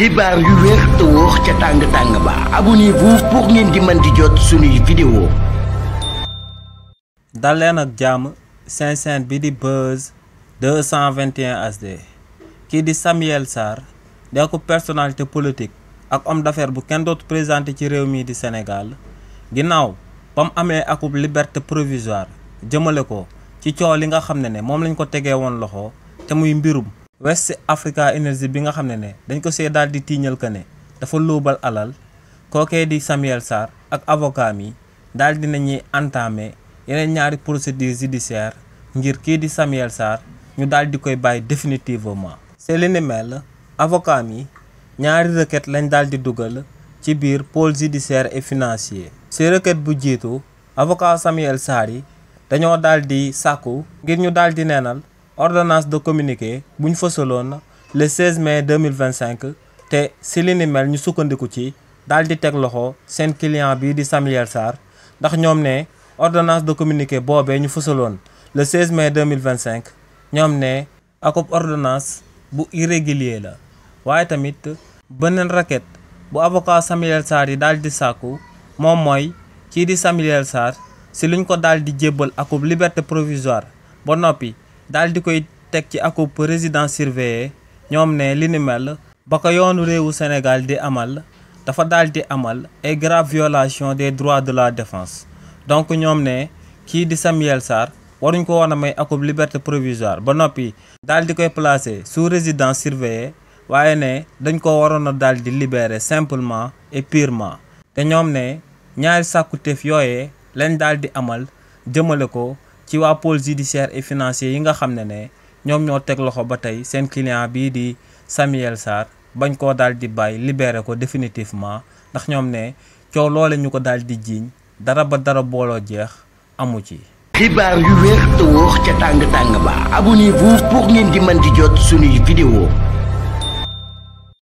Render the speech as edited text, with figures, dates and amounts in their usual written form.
xibaar yu wér te wóor ca tàng ba abonnez-vous pour ngeen di mën di jot suñuy vidéo. dal leen ak jàmm seen chaîne bi di Buzz 221 HD kii di Samuel Sarr da ko personnalité politique ak homme d'affaires bu kenn dootu présenté ci réew mi di Sénégal ginnaaw ba mu amee akub liberté provisoire jëmale ko ci coow li nga xam ne moom lañ ko tegee woon loxo te muy mbirum West Africa Energy bi nga xam ne dañ ko see daal di tiiñal que ne dafa luubal alal kookee di Samuel Sarr ak avocat mi daal di nañuy entamé yeneen ñaari procédure judiciaire ngir kii di Samuel Sarr ñu daal di koy bàyyi définitivement. c'est li ni mel avocat mi ñaari requête lañ daal di dugal ci biir pôle judiciaire et financier. ci requête bu jiitu avocat Samuel Sarr yi dañoo daal di sàkku ngir ñu daal di neenal ordonnance de communiqué bu ñu fësaloon le 16 mai 2025 te si li ni mel ñu sukkandiku ci daal di teg loxo seen client bii di Samuel Sarr ndax ñoom ne ordonnance de communiqué boobee ñu fësaloon le 16 mai 2025 ñoom ne akub ordonnance bu irrégulier la waaye tamit beneen requête bu avocat Samuel Sarr yi daal di sàkku moom mooy kii di Samuel Sarr si luñ ko daal di jébbal akub liberté provisoire ba noppi daal di koy teg ci akub résidence surveillée ñoom ne li ni mel ba ko yoonu réewu Sénégal di amal dafa daal di amal ay grave violation des droits de la défense donc ñoom ne kii di Samuel Sarr waruñ ko woon a may akub liberté provisoire ba noppi daal di koy placer sous résidence surveillée waaye ne dañ ko waroon a daal di libérer simplement et purement te ñoom ne ñaari sàkkuteef yooyee lañ daal di amal jëmale ko ci waa pôle judiciaire et financier yi nga xam ne ñoom ñoo teg loxo ba tey seen client bii di Samuel Sarr bañ koo daal di bàyyi libéré ko définitivement ndax ñoom ne coow loole ñu ko daal di jiiñ dara ba dara booloo jeex amu ci. xibaar yu wér te wóor ca tàng ba abonnez-vous pour ngeen di mën di jot suñuy vidéo.